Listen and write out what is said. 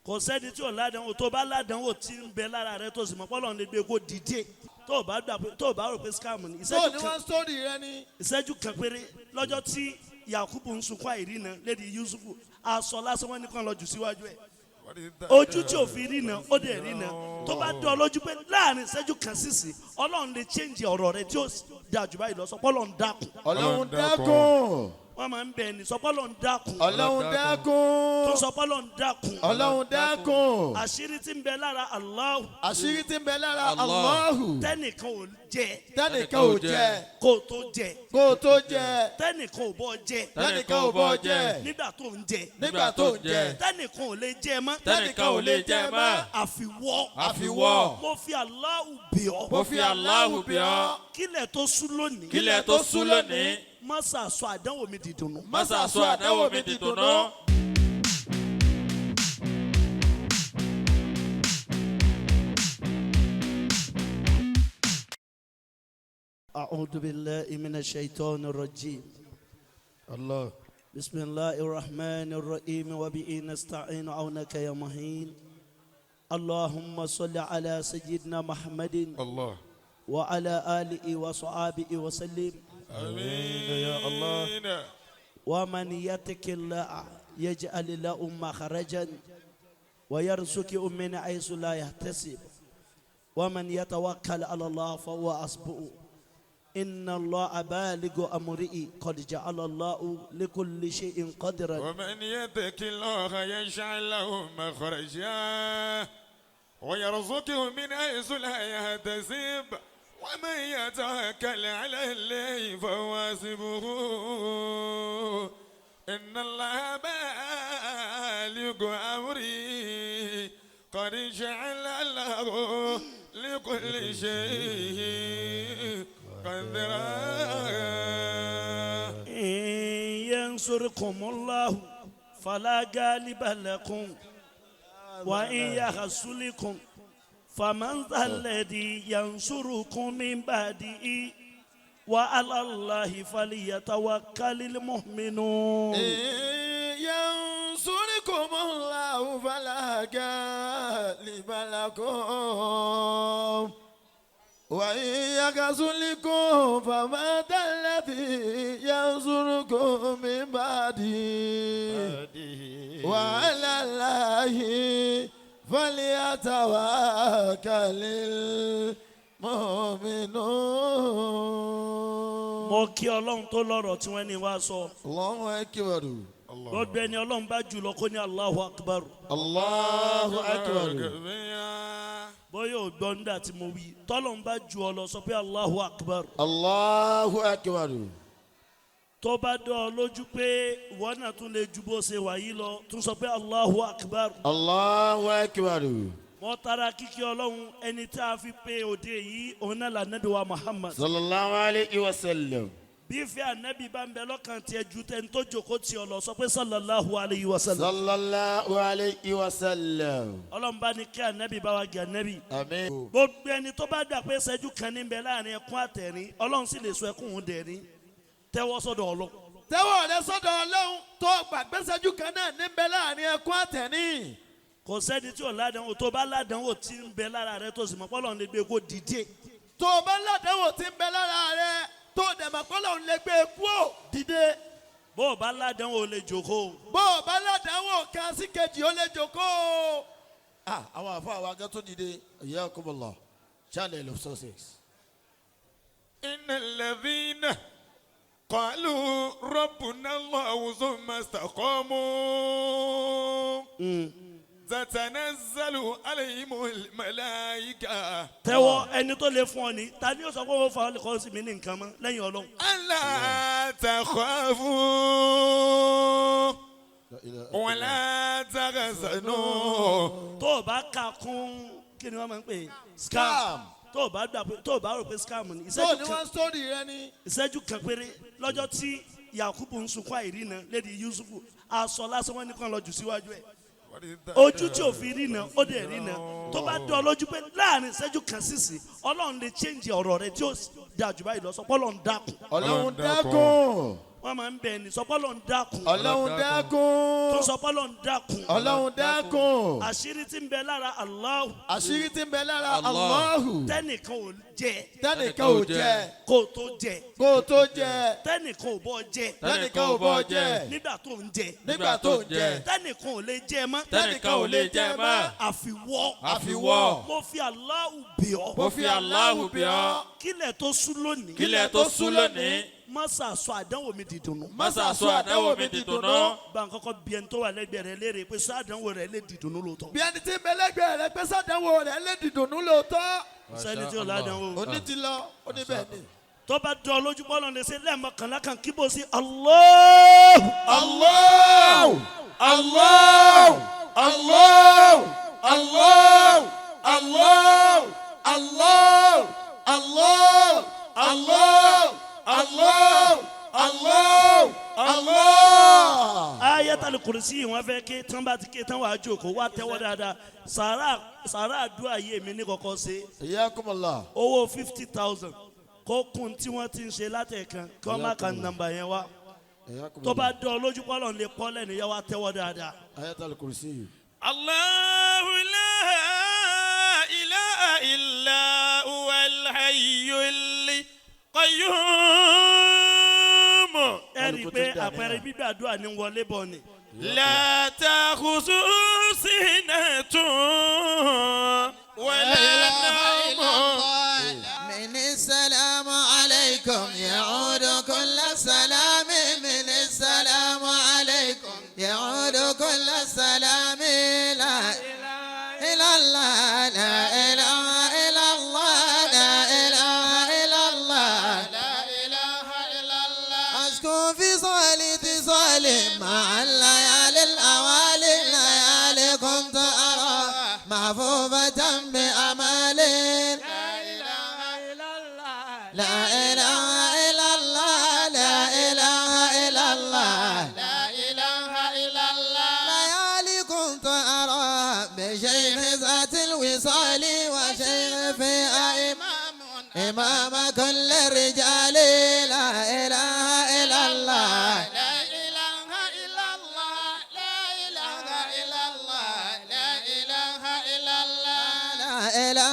Kò sẹ́ni tí ò ládánwò. Tó bá ládánwò tí ń bẹ lára rẹ, tó sì mọ̀ pọ́lọ́run lè gbé kó dìde, tó o bá gbà pé, tó o bá rò pé scam ni. Tó Ìṣẹ́jú ní kan, wọ́n sórí rẹ ni. ìṣẹ́jú kan péré, lọ́jọ́ tí Yakubu ń sunkún àìrìnà lédi Yusufu, aṣọ lásán wọn ní kàn lọ jù síwájú ẹ̀. Ojú tí ò fi rìnà, ó dẹ̀ rìnà. Tó bá dán ọ lójú pé láàrin ìṣẹ́jú kan sísìn, Ọlọ́run lè change ọ̀rọ̀ rẹ tí ó dáa jù báyìí lọ, sọ pé Ọlọ́run dákun. Ọlọ́run dákun. Wọ́n máa ń bẹ̀ ní, sọ pé Ọlọ́run dákun. Ọlọ́run dákun. Tó sọ pé Ọlọ́run dákun. Ọlọ́run dákun. Àṣírí tí ń bẹ lára Allah, Àṣírí tí ń bẹ lára Allah. Allahu, tẹ́nìkan ò jẹ, tẹ́nìkan ò jẹ, kó o tó jẹ, kó o tó jẹ, tẹ́nìkan ò bọ́ jẹ, tẹ́nìkan ò bọ́ jẹ, nígbà tó ń jẹ, nígbà tó ń jẹ, tẹ́nìkan ò lè jẹ mọ́, Tẹ́nìkan ò lè jẹ mọ́. Àfiwọ́. Àfiwọ́. Mo fi Allahu bẹ̀ ọ́. Mo fi Allahu bẹ̀ ọ́. Kílẹ̀ tó sú lónìí, Kílẹ̀ tó sú lónìí, má ṣàṣọ àdánwò mi dìdùnnú. Má ṣàṣọ àdánwò mi di dùnnú. أعوذ بالله من الشيطان الرجيم. Allah. بسم الله الرحمن الرحيم، وبه نستعين، عونك يا معين. اللهم صل على سيدنا محمد الله وعلى آله وصحابه وسلم. آمين يا الله. ومن يتق الله يجعل له مخرجا ويرزقه من حيث لا يحتسب، ومن يتوكل على الله فهو حسبه. إن الله بالغ أمره، قد جعل الله لكل شيء قدرا. ومن يتق الله يجعل له مخرجا ويرزقه من حيث لا يحتسب، ومن يتوكل على الله فهو حسبه. إن الله بالغ أمره، قد جعل له لكل شيء قدرا. إن ينصركم الله فلا غالب لكم، وإن يخذلكم فمن ذا الذي ينصركم من بعده، وعلى الله فليتوكل المؤمنون. ينصركم الله فلا غالب لكم، وإن يخذلكم فمن ذا الذي ينصركم من بعده، وعلى الله فليتوكل المؤمنون. Mo kí Ọlọ́run tó lọ́rọ̀ tí wọ́n ní wá sọ. الله أكبر. Gbogbo ẹni Ọlọ́run bá jùlọ, kó ní Allahu Akbar. الله أكبر. Bóyá ò gbọ́ nígbà tí mo wí, tọ́lọ́run bá jù ọ lọ, sọ pé Allahu Akbar. الله أكبر. Tó bá dán ọ lójú pé ìwọ náà tún lè ju bó ṣe wà yìí lọ, tún sọ pé Allahu Akbar. الله أكبر. Mo tara kíkí Ọlọ́run, ẹni tí a fi pé òde yìí, òun náà lànàbí wa Muhammad. صلى الله عليه وسلم. Bí ìfẹ́ ànábì bá ń bẹ lọ́kàn tiẹ̀ ju tẹni tó jókòó tì ọ lọ, sọ pé sallallahu alayhi wa sallam. صلى الله عليه وسلم. Ọlọ́run, bá ní kí ànábì, bá wa gẹ̀ ànábì. آمين. Gbogbo ẹni tó bá dà pé ìṣẹ́jú kan ní bẹ láàrin ẹkún àtẹ̀rín, Ọlọ́run sì lè sọ ẹkún òun dẹ̀rín, tẹ́wọ́ sọ́dọ̀ Ọlọ́run. Tẹ́wọ́ rẹ sọ́dọ̀ Ọlọ́run, tó gbàgbé ṣẹ́jú kan náà níbẹ̀ láàrin ẹkún àtẹ̀rín. Kò sẹ́ni tí ò ládánwò. Tó bá ládánwò tí ń bẹ lára rẹ, tó sì mọ̀ pọ́lọ́run lè gbé kó dìde. Tó o bá ládánwò tí ń bẹ lára rẹ, tó o dẹ̀ mọ̀ pọ́lọ́run lè gbé e kú ò, dìde. Bó o bá ládánwò, lè jókòó. Bó o bá ládánwò kan sí kejì, ó lè jókòó. Ah, àwọn àfọ àwọn akẹ́ tó dìde, Iyakumullah, Channel of Success. إن الذين قالوا ربنا الله ثم استقاموا تتنزل عليهم الملائكة Tẹ́wọ́. Ẹni tó lè fún ọ ní, ta ni yóò sọ pé wọ́n fa ọlẹ́kọ́ sí mi ní nǹkan mọ́ lẹ́yìn Ọlọ́run? ألا تخافوا ولا تحزنوا. Tó o bá kà kún, kí ni wọ́n máa ń pè é? Scam. Tó o bá gbà pé, tó o bá rò pé scam ni. Tó Ìṣẹ́jú ní kan, wọ́n sórí rẹ ni. ìṣẹ́jú kan péré, lọ́jọ́ tí Yakubu ń sunkún àìrìnà lédi Yusufu, aṣọ lásán wọn ní kàn lọ jù síwájú ẹ̀. Ojú tí ò fi rìnà, ó dẹ̀ rìnà. Tó bá dán ọ lójú pé láàrin ìṣẹ́jú kan sísìn, Ọlọ́run lè change ọ̀rọ̀ rẹ tí ó dáa jù báyìí lọ, sọ pé Ọlọ́run dákun. Ọlọ́run dákun. Wọ́n máa ń bẹ̀ ní sọpọ́lọ́ ń dákun. Ọlọ́run dákun. Tó sọpọ́lọ́ ń dákun. Ọlọ́run dákun. Àṣírí tí ń bẹ lára Allahu. Àṣírí tí ń bẹ lára Allah. Allahu. Tẹ́nìkan ò jẹ. Tẹ́nìkan ò jẹ. Kó o tó jẹ. Kó o tó jẹ. Tẹ́nìkan ò bọ́ jẹ. Tẹ́nìkan ò bọ́ jẹ. Nígbà tó ń jẹ. Nígbà tó ń jẹ. Tẹ́nìkan ò lè jẹ mọ́. Tẹ́nìkan ò lè jẹ mọ́. Àfiwọ́. Àfiwọ́. Mo fi Allahu bẹ̀ ọ́. Mo fi Allahu bẹ̀ ọ́. Kílẹ̀ tó sú lónìí. Kílẹ̀ tó sú lónìí. Má sọ àdánwò mi di dùnnú. Má sọ àdánwò mi di dùnnú. Bá ń kọ́kọ́ bí ẹni tó wà lẹ́gbẹ̀ẹ́ rẹ léèrè pé sọ àdánwò rẹ lè di dùnnú lóòótọ́. Bí ẹni tí ń bẹ lẹ́gbẹ̀ẹ́ rẹ pé sàdánwò rẹ̀ lè dìdùnnú lóòótọ́. Sẹ́ni tí ò ládánwò. Oní ti lọ, ó ní bẹ́ẹ̀ ni. Tó bá dán lójú bọ́ọ̀lù lè ṣe lẹ́ẹ̀mọkànlá kan kí bó sí Allah. Allah! Allah! Allah! Allah! Allah! Allah! Allah! Allah! Allah! Allah! Allah! Ayatul Kursi wọn fẹ́ ké tán bá ti ké tán wàá jókòó wá tẹ́wọ́ dáadáa sàrà sàrà àdúrà yé mi ní kọ́kọ́ ṣe Iyakumullah. owó 50,000 kó kún tí wọ́n ti ń ṣe látẹ̀kan kí wọ́n má ka nàmbà yẹn wá tó bá dán lójú bọ́ọ̀lù lè pọ́ lẹ́nu yẹn wá tẹ́wọ́ dáadáa. Ayatul Kursi. الله لا إله إلا هو الحي القيوم. Ẹ rí i pé àpẹẹrẹ gbígbàdúrà ní wọlé bọ̀ ni. لا تأخذه سنة ولا نوم. من السلام عليكم يعود كل سلام من السلام عليكم يعود كل سلام لا إله إلا الله لا إله إلا الله لا إله إلا الله لا إله إلا الله أسكن في صالة صالح مع الليالي الأوالي ليالي كنت أرى محفوفة بأمالي لا إله إلا الله لا إله إلا الله لا إله إلا الله ليالي كنت أرى بشيخ ذات الوصال وشيخ في إمام إمام كل الرجال لا إله إلا الله لا إله إلا الله لا إله إلا الله لا إله إلا الله لا إله